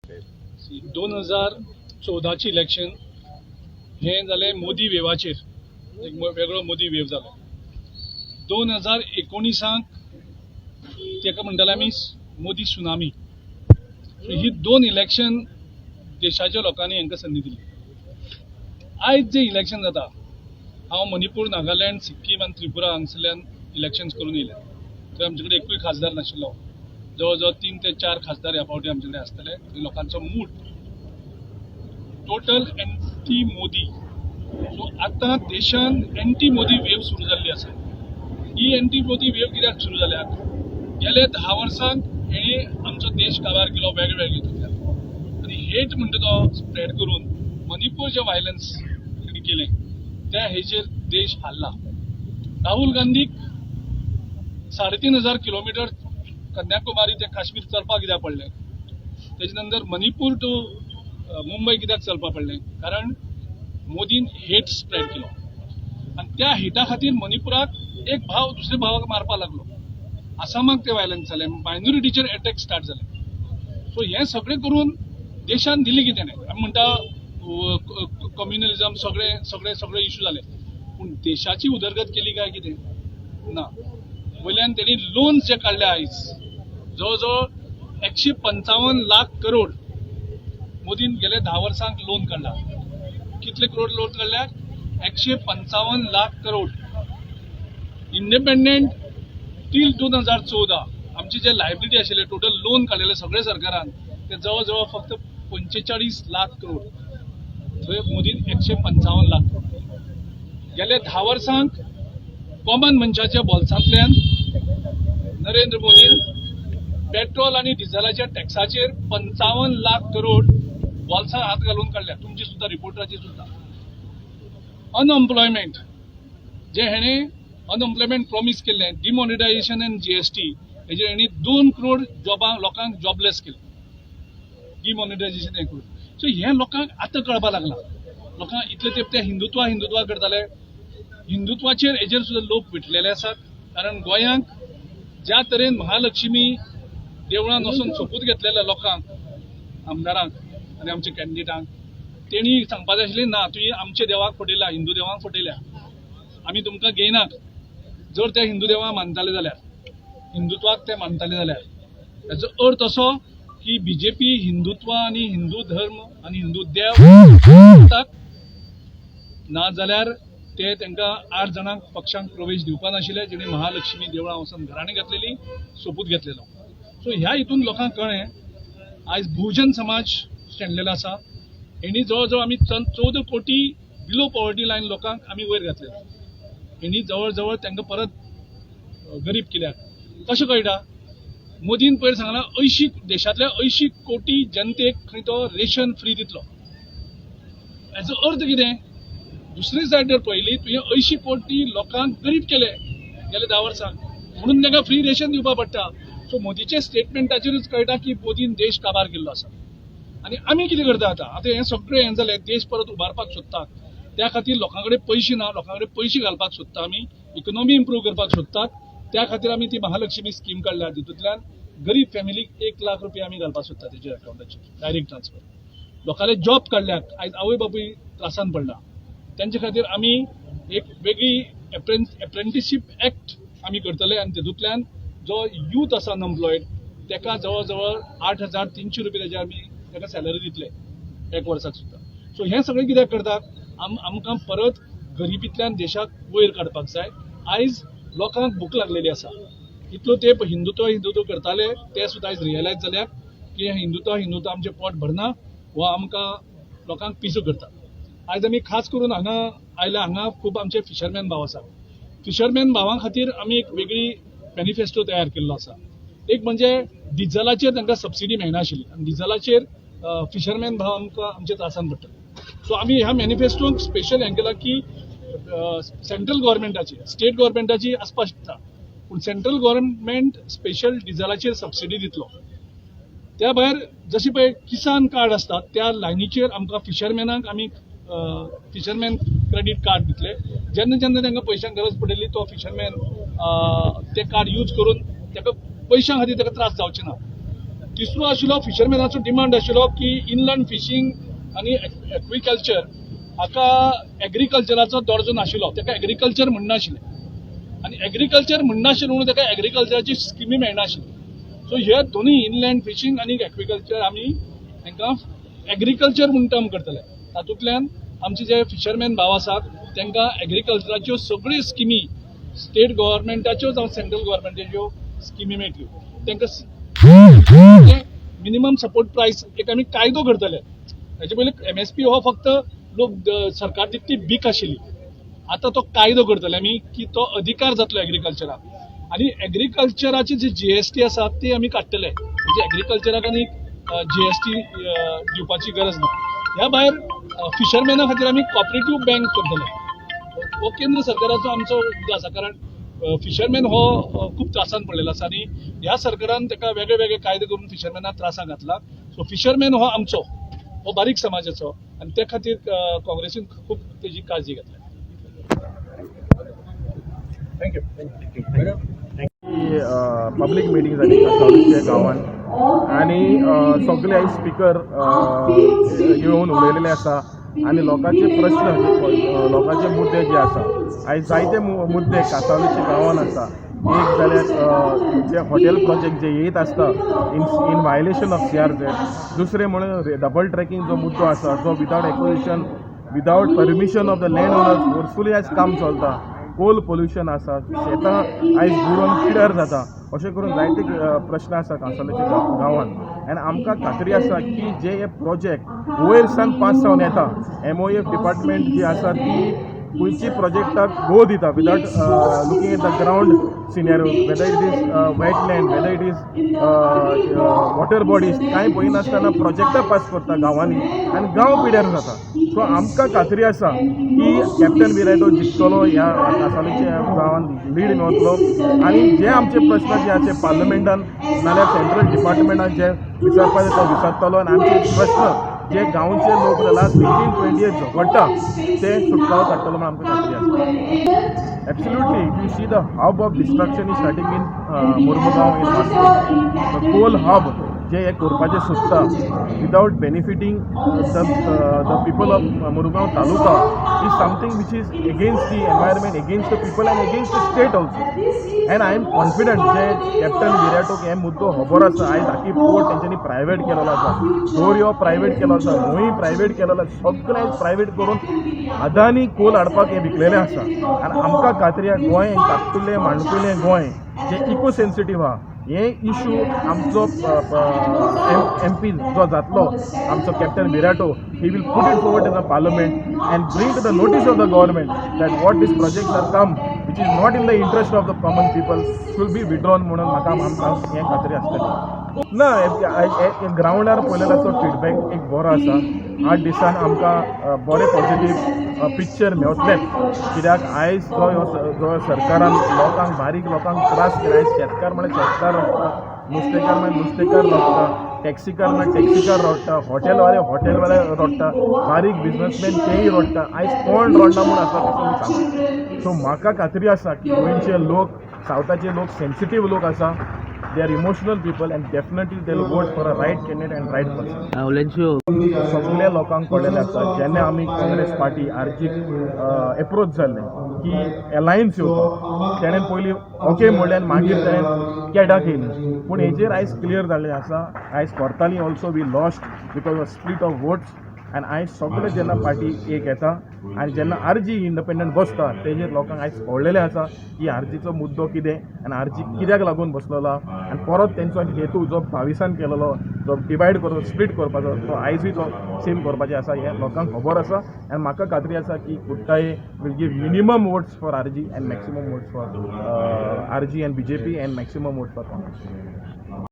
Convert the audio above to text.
2014चें election हें जालें मोदी वेवाचेर, एक वेगळो मोदी वेव जालो. 2019आक ताका म्हणटाले आमी मोदी सुनामी. सो ही दोन इलेक्शन देशाच्या लोकांनी हांकां संदी दिली. आयज जें इलेक्शन जाता, हांव मणिपूर, नागालँड, सिक्कीम आनी त्रिपुरा हांगसरल्यान इलेक्शन्स करून येयले. थंय आमचे कडेन एकूय खासदार नाशिल्लो. जवळ जवळ 3 ते 4 खासदार ह्या फावटी आमचे कडेन आसतले. थंय लोकांचो mood total anti Modi. So आतां देशान एंटी मोदी वेव सुरू जाल्ली आसा. ही एंटी मोदी वेव कित्याक सुरू जाल्या? गेल्या 10 वर्सांक हेणी आमचो देश काबार केलो वेगळे वेगळे हितूंतल्यान आनी हेट म्हणटा तो स्प्रेड करून मणिपूर जे वायलन्स तेणी केलें, त्या हेजेर देश हारला. राहुल गांधीक 3500 किलोमिटर कन्याकुमारी ते काश्मीर चलपाक कित्याक पडलें? तेजे नंतर मणिपूर टू मुंबय कित्याक चलपाक पडलें? कारण मोदीन हेट स्प्रेड केलो आनी त्या हेटा खातीर मणिपुराक एक भाव दुसऱ्या भावाक मारपाक लागलो. आसामाक ते वायलन्स जालें, मायनॉरिटीचेर एटॅक स्टार्ट जाले. सो हें सगळें करून देशान दिलें कितें? आमी म्हणटा कम्युनलिझम, सगळे सगळे सगळे इशू जाले, पूण देशाची उदरगत केली काय कितें? ना. वयल्यान तेणी लोन्स जे काडले, आयज जवळ जवळ 155 लाख करोड मोदीन गेले 10 वर्सांक लोन काडला. कितले करोड लोन काडल्या? 155 लाख करोड. इंडिपेंडंट टील 2014 आमची जे लायबिलिटी आशिल्ले, टोटल लोन काडलेले सगळे सरकारान, ते जवळ जवळ फक्त 45 लाख करोड. थंय मोदीन 155 लाख करोड. गेल्या 10 वर्सांक कॉमन मनशाच्या बोल्सांतल्यान नरेंद्र मोदीन पेट्रोल आनी डिझलाच्या टॅक्साचेर 55 लाख करोड बोल्सां हात घालून काडल्या, तुमची सुद्दां, रिपोर्टराची सुद्दां. अनएम्प्लॉयमेंट जे हेणे अनएम्प्लॉयमेंट प्रॉमीस केल्लें, डिमॉनिटायझेशन आनी जीएसटी हेजेर हेणी 2 करोड जॉबां लोकांक जॉबलेस केले डिमॉनिटायझेशन हें करून. सो हें लोकांक आतां कळपाक लागलां. लोकांक इतले तेंप ते हिंदुत्वा हिंदुत्वा करताले, हिंदुत्वाचेर हेजेर सुद्दां लोक विटलेले आसात. कारण गोंयांक ज्या तरेन महालक्ष्मी देवळान वचून सोपूत घेतलेल्या लोकांक, आमदारांक आनी आमच्या कॅन्डिडेटांक, तेणी सांगपाक जाय आशिल्लें, ना, तुवें आमच्या देवाक फटयला, हिंदू देवाक फटयल्या, आमी तुमकां घेयनात. जर ते हिंदू देवाक मानताले जाल्यार, हिंदुत्वाक ते मानताले जाल्यार, हेजो अर्थ असो की बीजेपी हिंदुत्व आनी हिंदू धर्म आनी हिंदू देव मानतात. ना जाल्यार ते तांकां आठ जाणांक पक्षांक प्रवेश दिवपा नाशिल्ले, जेणे महालक्ष्मी देवळां वचून घराणें घातलेली, सोपूत घेतलेलो. सो ह्या हितून लोकांक कळ्ळें, आयज बहुजन समाज शेणलेलो आसा. हेणी जवळ जवळ आमी 14 कोटी बिलो पॉवर्टी लायन लोकांक आमी वयर घातलेले, हेणी जवळ जवळ तांकां परत गरीब केल्यात. कशें कळटा? मोदीन पयर सांगलां, 80 देशांतल्या 80 कोटी जनतेक खंय तो रेशन फ्री दितलो. हेजो अर्थ कितें? दुसरी सायड जर पळयली, तुवें 80 कोटी लोकांक गरीब केले गेले 10 वर्सां, म्हणून तांकां फ्री रेशन दिवपा पडटा. सो मोदीचे स्टेटमेंटाचेरूच कळटा की मोदीन देश काबार केल्लो आसा. आनी आमी कितें करता आतां? आतां हें सगळें हें जालें, देश परत उबारपाक सोदता. त्या खातीर लोकां कडेन पयशे ना, लोकां कडेन पयशे घालपाक सोदता आमी, इकॉनॉमी इम्प्रूव करपाक सोदतात. त्या खातीर आमी ती महालक्ष्मी स्कीम काडल्या. तितूंतल्यान गरीब फॅमिलीक 1 लाख रुपया आमी घालपाक सोदता तेच्या अकावंटाचेर डायरेक्ट ट्रान्सफर. लोकांले जॉब काडल्यात. आयज आवय बापूय त्रासान पडला, तेंचे खातीर आमी एक वेगळी एप्रेंटिसशीप एक्ट आमी करतले आनी तेतूंतल्यान जो यूथ आसा अनएम्प्लॉयड, तेका जवळ जवळ 8300 रुपया तेजे आमी तेका सॅलरी दितले एक वर्साक सुद्दां. सो हें सगळें कित्याक करतात? आमकां परत गरिबींतल्यान देशाक वयर काडपाक जाय. आयज लोकांक भूक लागलेली आसा. इतलो तेंप हिंदुत्व हिंदुत्व करताले, ते सुद्दां आयज रियलायज जाल्यात की हिंदुत्व हिंदुत्व आमचें पोट भरना वा आमकां लोकांक पिसो करता. आयज आमी खास करून हांगा आयल्या. हांगा खूब आमचे फिशरमॅन भाव आसात. फिशरमॅन भावां खातीर आमी एक वेगळी मॅनिफेस्टो तयार केल्लो आसा. एक म्हणजे डिझलाचेर तांकां सबसिडी मेळनाशिल्ली आनी डिझलाचेर फिशरमॅन भाव आमकां आमच्या त्रासान पडटा. सो आमी ह्या मॅनिफेस्टोक स्पेशल हें केलां की सेंट्रल गव्हर्मेंटाची, स्टेट गव्हर्मेंटाची आसपाक शकता, पूण सेंट्रल गव्हर्मेंट स्पेशल डिझलाचेर सबसिडी दितलो. त्या भायर जशें पळय किसान कार्ड आसता, त्या लायनीचेर आमकां फिशरमॅनाक आमी फिशरमॅन क्रेडीट कार्ड दितले. जेन्ना जेन्ना तांकां पयशांक गरज पडटली, तो फिशरमॅन ते कार्ड यूज करून ताका पयशां खातीर ताका त्रास जावचे ना. तिसरो आशिल्लो फिशरमॅनाचो डिमांड आशिल्लो की इनलँड फिशींग आनी एक्विकल्चर हाका एग्रीकल्चराचो दर्जो नाशिल्लो, ताका एग्रीकल्चर म्हणनाशिल्लें आनी एग्रीकल्चर म्हणनाशिल्लें म्हणून ताका एग्रीकल्चराची स्किमी मेळनाशिल्ली. सो हे दोनूय इनलँड फिशींग आनी एक्विकल्चर आमी तांकां एग्रीकल्चर म्हूण टर्म करतले. तातूंतल्यान आमचे जे फिशरमॅन भाव आसात तांकां एग्रीकल्चराच्यो सगळ्यो स्किमी, स्टेट गव्हर्मेंटाच्यो जावं सेंट्रल गव्हर्मेंटाच्यो स्किमी मेळटल्यो. तांकां मिनिमम सपोर्ट प्रायस एक आमी कायदो करतले. ताचे पयलीं एमएसपी हो फक्त लोक सरकार दिता ती भीक आशिल्ली. आतां तो कायदो करतले आमी की तो अधिकार जातलो एग्रीकल्चराक आनी एग्रीकल्चराची जी जीएसटी आसा ती आमी काडटले, म्हणजे एग्रीकल्चराक आनी जीएसटी दिवपाची गरज ना. ह्या भायर फिशरमॅना खातीर आमी कॉपरेटीव बँक करतले. हो केंद्र सरकाराचो आमचो मुद्दो आसा, कारण फिशरमॅन हो खूब त्रासान पडलेलो आसा आनी ह्या सरकारान ताका वेगळे वेगळे कायदे करून फिशरमॅनाक त्रासाक घातला. सो फिशरमॅन हो आमचो, हो बारीक समाजाचो आनी ते खातीर काँग्रेसीन खूब तेजी काळजी घेतल्या. Thank you. Public meeting जाली कासावलीच्या गांवान आनी सगळे आयज स्पिकर येवन उलयलेले आसा आनी लोकांचे प्रश्न, लोकांचे मुद्दे जे आसा, आयज जायते मुद्दे कासावलीच्या गांवान आसा. एक जाल्यार जे हॉटेल प्रोजेक्ट जे येयत आसता in violation of CRZ. दुसरें म्हणून डबल ट्रॅकिंग जो मुद्दो आसा, जो without acquisition, without permission of the land owners forcefully आयज काम चलता. कोल पोल्युशन आसा, शेतां आयज बुडोवन पिड्यार जाता. अशें करून जायते प्रश्न आसा कांसावलेच्या गांवान आनी आमकां खात्री आसा की जे हे प्रोजेक्ट वयर सावन पास जावन येता, एमओएफ डिपार्टमेंट जी आसा ती खंयची प्रोजेक्टाक गो दिता without looking at the ground scenario, whether it is wetland, whether it is water bodies, कांय पळयनासतना प्रोजेक्टां पास करता गांवांनी आनी गांव पिड्यार जाता. सो आमकां खात्री आसा की कॅप्टन विराटो जिखतलो, ह्या कांसावलेच्या गांवान लीड मेवतलो आनी जे आमचे प्रश्न जे आसा पार्लमेंटान नाल्यार सेंट्रल डिपार्टमेंटान जे विचारपाचे तो विचारतलो आनी आमचे प्रश्न जे गांवचे लोक लास्ट 15-20 इयर्स झगडटा ते सुटकारो काडटलो म्हूण आमकां खात्री आसा. Absolutely, if you see, the hub of destruction is starting in Mormugao, in Vasco. The coal hub जे हे करपाचें सोदता without benefiting the people of Mormugao taluka is something which is against the environment, against the people and against the state also. And I am confident J captain विराटोक हे मुद्दो खबर आसा. आयज आखी port तेंच्यांनी प्रायवेट केलेलो आसा, दर्यो प्रायवेट केलो आसा, न्हंय प्रायवेट केलेलो आसा, सगळें आयज प्रायवेट करून अदानी कोल हाडपाक हें विकलेलें आसा. आनी आमकां खात्री आहा, गोंय धाकटुलें माणकुलें गोंय जें इको सेन्सिटीव आहा, हे इशू आमचो एमपी जो जातलो, आमचो captain Viriato, he will put it forward in the parliament and bring to the notice of the government that what these projects are come which is not in the interest of the common people should be withdrawn म्हणून म्हाका आमकां हें खात्री आसतली. ना, ग्रावंडार पळयलेलो feedback एक बरो आसा. 8 दिसान आमकां बरें पॉझिटीव पिक्चर मेवतलेंच, कित्याक आयज जो ह्यो जो सरकारान लोकांक, बारीक लोकांक त्रास केला. आयज शेतकार म्हळ्यार शेतकार रडटा, नुस्तेकार म्हळ्यार नुस्तेकार रडटा, टॅक्सीकार म्हळ्यार टॅक्सीकार रडटा, हॉटेलवाले हॉटेलवाले रडटा, बारीक बिजनसमॅन तेय रडटा. आयज कोण रडना म्हूण आसा तशें मी सांगता. सो म्हाका खात्री आसा की गोंयचे लोक, सावथाचे लोक सेन्सिटीव लोक आसा. They are emotional people and definitely they vote for a right candidate and right person. Olencio. सगल्या लोकांक कळ्ळेलें आसा, जेन्ना आमी काँग्रेस पार्टी आरजीक एप्रोच जाल्ले की एलायन्स येवपाक, तेणें पयलीं ओके म्हणलें आनी मागीर तेणें कॅडाक येयली. पूण हेजेर आयज क्लियर जाल्लें आसा. आयज करताली also we lost because of split of votes आनी आयज सगळे जेन्ना पार्टी एक येता आनी जेन्ना आरजी इंडिपेंडंट बसता, तेजेर लोकांक आयज कळ्ळेलें आसा की आरजीचो मुद्दो कितें आनी आरजी कित्याक लागून बसलेलो आनी परत तेंचो हेतू जो 22an केलेलो, जो डिवायड करचो, स्प्लीट करपाचो, तो आयजूय तो सेम करपाचें आसा हें लोकांक खबर आसा. आनी म्हाका खात्री आसा की कुठ्ठाळे will give minimum votes for RG and maximum votes for RG and BJP and maximum vote for Congress.